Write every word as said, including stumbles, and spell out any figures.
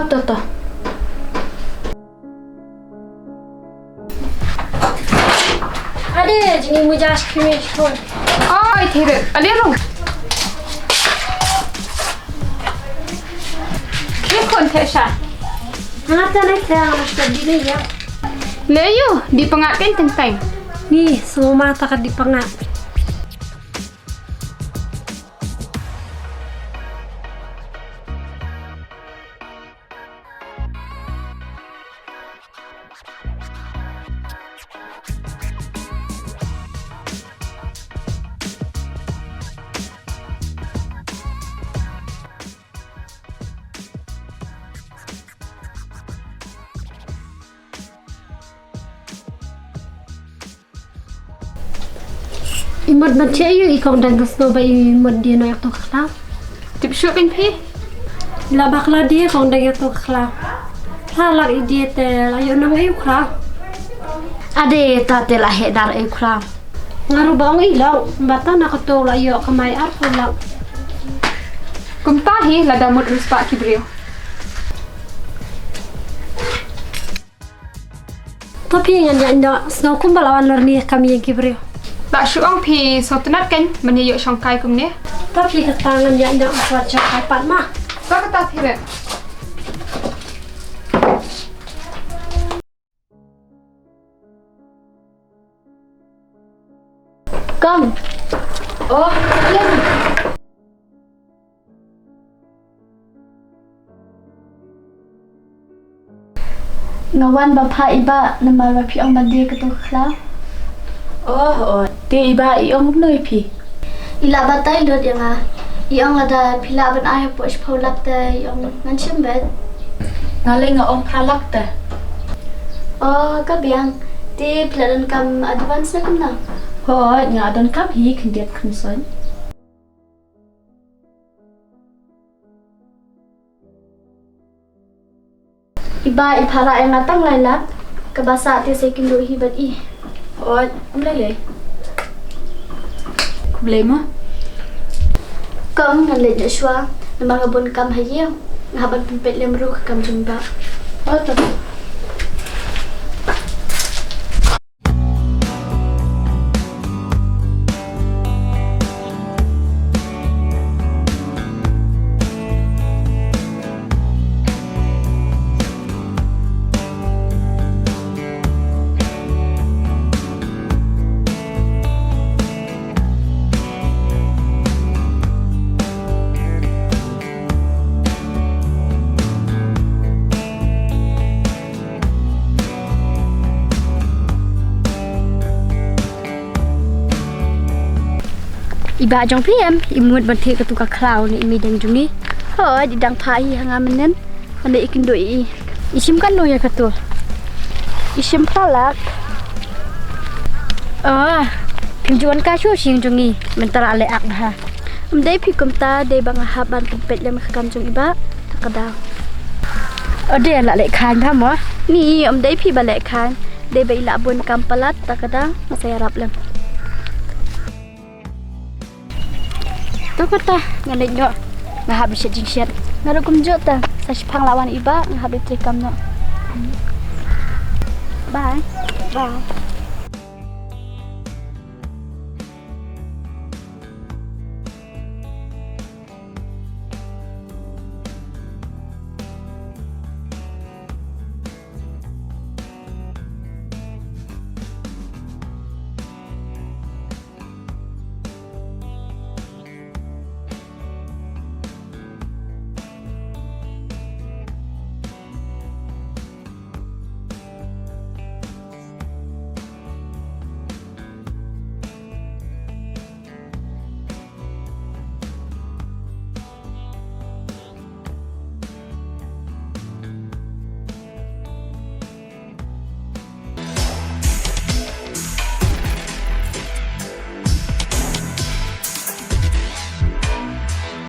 To to. Ade, jingim muja skimi shon. Ai, thirit. Ade ru. Khie khun theh sha. Nga ta ne khie nga ta di ne ya. Le yu, di pyngat kein teng teng. Ni, semua mata ka di pyngat. I mut ban che ïa i kong dang ka snow ba i mut die noh ïa to ka khlaw. Tip shuh kein phi. La bakla die kong dang ïa to ka khlaw. Tha lak i die te la ïoh nang ïa u khlaw. Ade ta te la heh dar ïa u khlaw. Nga ruh ba ong i long ba ta na ka to la ïoh kamai arphew lak. Kumta hi lada mut riewspah ki briew. To phi ngan ïa ïoh sngew kumba la wan lor ni kam ïing ki briew. Lah shu ong phi sngewtynnat kein ban ïa ïoh shongkai kumne. To phi kata ngan ïa ïoh sngewtynnat shongkai pat ma. To kata phi re. Kong. Oh, ïa. Nga wan ba phah i bah namar ba phi ong ba die kato ka khlaw. Oh, oh, te i bah i ong kumno ïa phi? I lah batai lut ïa nga. I ong lada phi lah ban ai hapoh shiphew lak te i ong ngan shim beit. Nga lei nga ong phra lak te. Oh, ka biang. Te phi la donkam advance ne kumno? Hooid, nga donkam hi khyndiat khynsoit. I bah i phah ïa nga tang lai lak, kaba sah te sa kynduh hi bad i. Oi, ym lei lei. Khublei mo. Kong, ngan leit noh shuwa, namar nga bun kam ha ïing, nga hap ban pynpeit lem ruh ka kam jong i bah. Oh, to. I bah jong phi em, i mut ban thied katu ka khlaw ne i mei dang jong ngi. Hooid, i dang phah hi ha nga mynnin. Hynrei i kynduh i. I shim katno ïa katu? I shim phra lak. Ah, phim ju wan kai shuh sha ïing jong ngi. Mynta la leh ak bha. Ym dei phi kumta, dei ba nga hap ban pynpeit lem ka kam jong i bah. Ta ka daw. O dei la leh khan bha mo. Ni ym dei phi ba leh khan. Dei ba i lah bun kam palat, ta ka daw. Nga sa ïarap lem. To kata, nga leit noh. Nga hap shet jingshet. Nga ruh kumjuh ta. Sa shipang la wan i bah, nga hap leit trei kam noh. Bye. Bye.